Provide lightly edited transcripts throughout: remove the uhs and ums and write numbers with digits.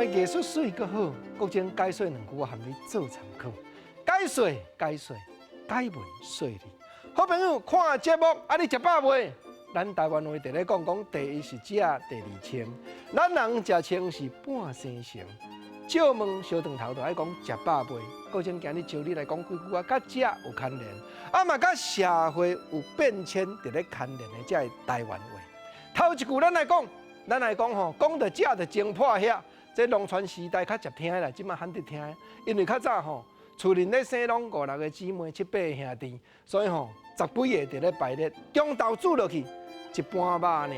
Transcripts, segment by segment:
藝術媠閣好，國珍解說兩句，我含你做參考。解說解說，解文說理。好朋友看節目，啊你食飽未？咱台灣話佇咧講講，第一是食，第二穿。咱人食穿是半生成。借問相轉頭就愛講食飽未？國珍今日招你來講幾句話，佮食有牽連，啊嘛佮社會有變遷佇咧牽連的這个台灣話。頭一句咱來講，咱來講吼，講著食著蒸破遐，這農村時代較捷聽啦，這馬罕得聽。因為較早吼，厝裡咧生攏五六個姊妹、七八個兄弟，所以吼十幾個佇咧排列，中晝煮落去一盤肉爾，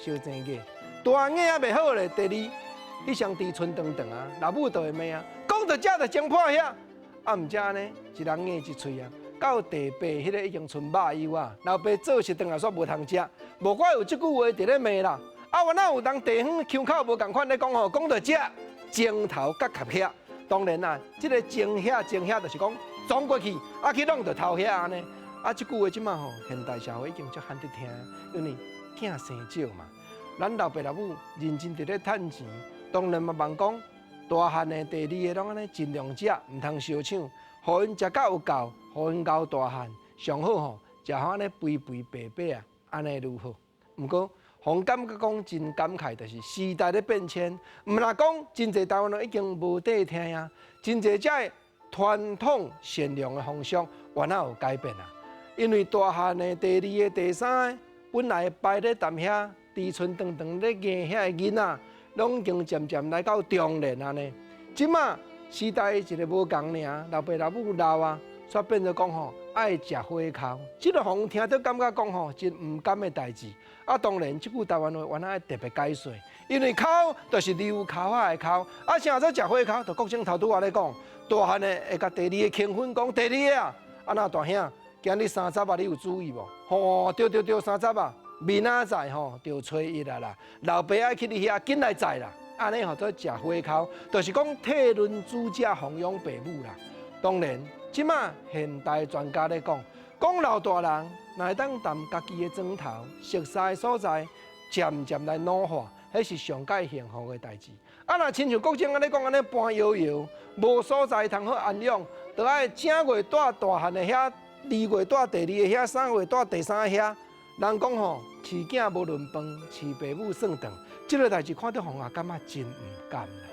燒蒸個。大眼猶袂好咧，第二，彼雙豬賰長長啊，老母就會罵啊，講著食著蒸破遐，啊毋才按呢，一人咬一喙啊，到第八彼个已經賰肉油啊，老爸做食頓來煞無通食，無怪有這句話佇咧罵啦。啊，原來有當地方腔口無仝款咧講吼，講著食蒸頭佮合遐，當然啦，這个蒸遐蒸遐就是講撞過去，啊去弄著頭遐按呢。啊，這句話這馬吼，現代社會已經足罕得聽，因為囝生少嘛。咱老爸老母認真佇咧趁錢，當然嘛望講大漢的、第二个攏按呢盡量食，毋通相搶，予𪜶食甲有夠，予𪜶𠢕大漢，上好吼，食予按呢肥肥白白啊，按呢愈好。毋過，予感覺講真感慨，就是時代咧變遷，毋若講真濟台灣人已經無得聽啊，真濟這个傳統善良的風俗，原來有改變啊。因為大漢的、第二個、第三个，本來排咧踮遐，豬賰長長咧硬遐个囡仔，攏已經漸漸來到中年按呢。這馬時代一个無仝爾，老爸老母老啊，煞變做講吼愛食火烤，這个予人聽著感覺講吼真毋甘的代誌。啊，當然這句台灣話原來愛特別解說，因為烤就是溜跤仔的跤，啊，啥做食火烤？就國珍頭拄仔咧講，大漢的會共第二个興奮講，第二个啊，啊那大兄，今日三十啊，你有注意無？吼，對對對，三十啊，明仔載吼就初一啊啦，老爸愛去你遐，緊來載啦。按呢號做食火烤，就是講替恁主食奉養爸母啦。當然，這馬現代專家咧講，講老大人若會當踮家己的床頭熟似的所在，漸漸來老化，彼是上蓋幸福的代誌。啊，若親像國珍按呢講按呢搬搖搖，無所在通好安養，就愛正月蹛大漢的遐，二月蹛第二个遐，三月蹛第三个遐。人講吼，飼囝無論飯，飼爸母算頓，這个代誌看著予人感覺真毋甘啦。